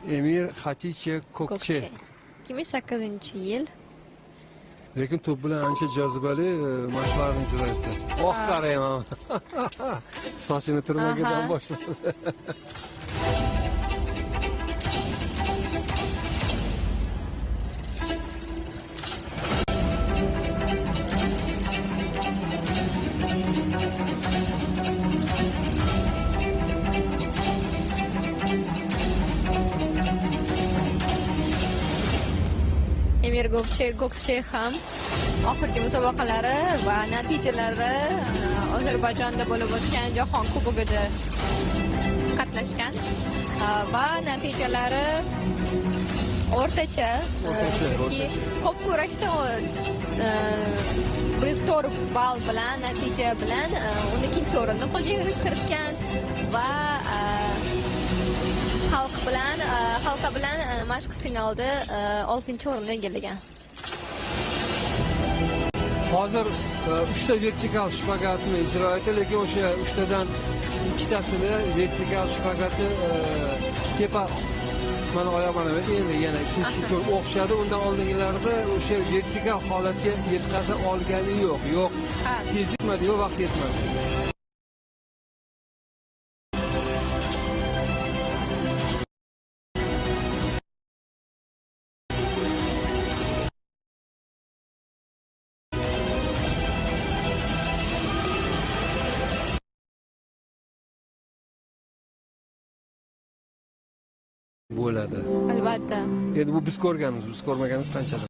Emir Xaticha Kokche. 2008-yil. Lekin to'p bilan ancha jozibali mashqlarni ijro etdi. Oh, qarayman. Sochini turmagidan boshladi. Emir Gokche ham oxirgi musobaqalari va natijalari Ozarbayjonda bo'lib o'tgan Jahon Kubogida qatnashgan va natijalari o'rtacha, chunki ko'p kurashda 104 ball bilan natija bilan 12-o'rinni qo'lga kiritgan va xalqa bilan mashq finalda 6-o'rinni egallagan. Hozir 3 ta vertikal shpagatni ijro etdi, lekin o'sha 3 tadan ikkitasini vertikal shpagati tepa mana oyoq mana endi yana ikkinchi tur o'xshadi. Undan oldingilarda o'sha vertikal holatga yetkaza olgani yo'q. Yo'q. Tez yetmadi, yo'q vaqt yetmadi. Bo'ladi. Albatta. Endi bu biz ko'rganmiz, biz ko'rmaganimiz qancha.